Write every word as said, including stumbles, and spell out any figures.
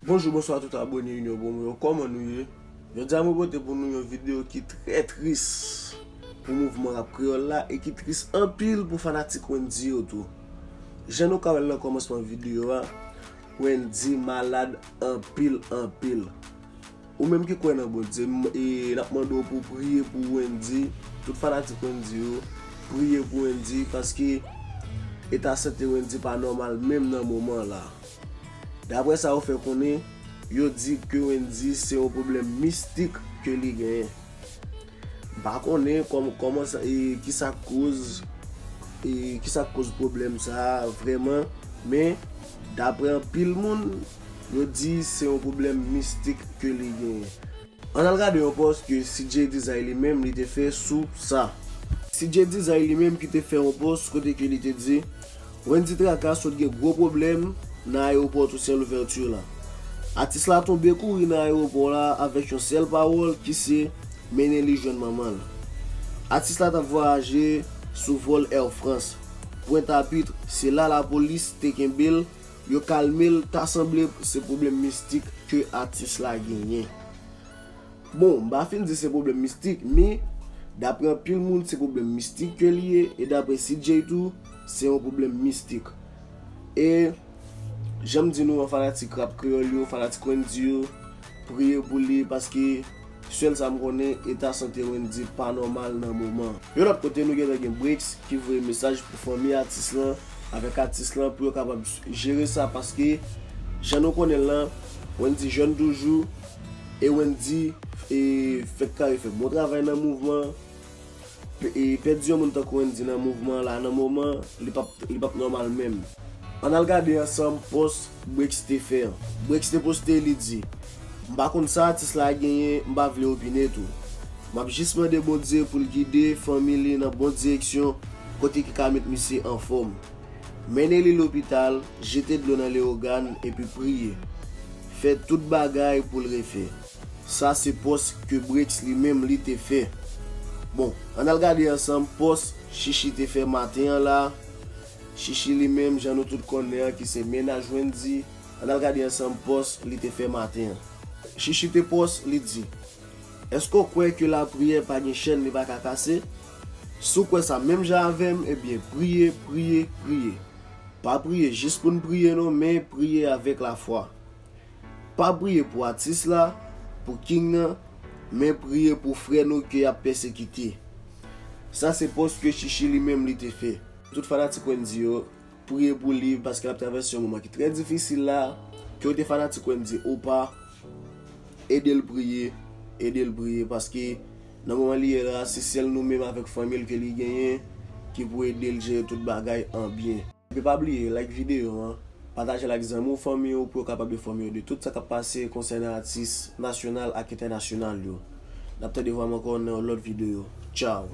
Bonjou, bonswa tout abòne Union Promo yo, kòman nou ye? Jodi a mwen pote pou nou yon videyo ki trè tris pou mouvman rap kreyòl la e ki tris anpil pou fanatik Wendyy yo tou. Jan nou ka wè l nan kòmansman videyo a, Wendyy malad anpil, anpil. Ou menm ki kwè nan Bondye, m- e n ap mande w pou w priye pou Wendyy, tout fanatik Wendyy yo, priye pou Wendyy paske eta sante Wendyy pa nòmal menm nan moman la. Daprè sa yo fè konnen, yo di ke Wendyy se yon pwoblèm mistik ke li genyen. M pa konnen kòm- kòman sa, e, kisa k koz, e, kisa k koz pwoblèm sa a vrèman, men daprè anpil moun, yo di se yon pwoblèm mistik ke li genyen. Ann al gade yon pòs ke C J Design li menm li te fè sou sa. C J Design li menm ki te fè yon pòs kote ke li te di, Wendyy Traka sot gen gwo pwoblèm nan ayewopò Toussaint Louverture la. Atis la tonbe kouri nan ayewopò la avèk yon sèl pawòl ki se mennen li jwenn manman l. Atis la t ap vwayaje sou vòl Air France. Pwentapitre, se la lapolis te kenbe l, yo kalme l, ta sanble se pwoblèm mistik ke atis la genyen. Bon, m pa fin di se pwoblèm mistik, men daprè anpil moun, se pwoblèm mistik ke li ye, e daprè C J tou, se yon pwoblèm mistik. E jan m di nou an, fanatik rap kreyòl yo, fanatik Wendyy yo, priye pou li, paske sèl sa m konnen, eta sante Wendyy pa nòmal nan moman. Yon lòt kote, nou gentan gen Brix ki voye mesaj pou fanmi atis lan, avèk atis lan pou yo kapab jere sa, paske jan nou konnen l lan, Wendyy jèn toujou, e Wendyy, e, fèk kare fè bon travay nan mouvman, pe- e pèdi yon moun tankou Wendyy nan mouvman la nan moman, li p ap li p ap nòmal menm. Ann al gade ansanm pòs Brix te fè an. Brix te poste, li di, m pa konn sa atis la genyen, m pa vle opine tou. M ap jis mande Bondye pou l gide fanmi li nan bon direksyon kote ki ka met misye anfòm. Mennen li lopital, jete dlo nan Leyogàn epi priye. Fè tout bagay pou l refè. Sa se pòs ke Brix li menm li te fè. Bon, ann al gade ansanm pòs Chichi te fè maten an la. Chichi li menm, jan nou tout konnen an, ki se mennaj Wendyy, ann al gade ansanm pòs li te fè maten an. Chichi te pòs, li di, èske w kwè ke lapriyè pa gen chèn li pa ka kase? Si w kwè sa menm jan avè m, ebyen, priye, priye, priye. Pa priye jis pou n priye non, men priye avèk lafwa. Pa priye pou atis la, pou king nan, men priye pou frè nou ke y ap pèsekite. Sa se pòs ke Chichi li menm li te fè. Tout fanatik Wendyy yo, priye pou li paske l ap travèse yon moman ki trè difisil la. Ke w te fanatik Wendyy ou pa, ede l priye, ede l priye paske nan moman li ye la, se sèl nou menm avèk fanmi l ke li genyen ki pou ede l jere tout bagay an byen. Epi pa bliye, like videyo an, pataje l ak zanmi w, fanmi w, pou yo kapab enfòme yo de tout sa k ap pase konsènan atis nasyonal ak entènasyonal yo. N ap tande vwa m ankò nan yon lòt videyo. Tchaw!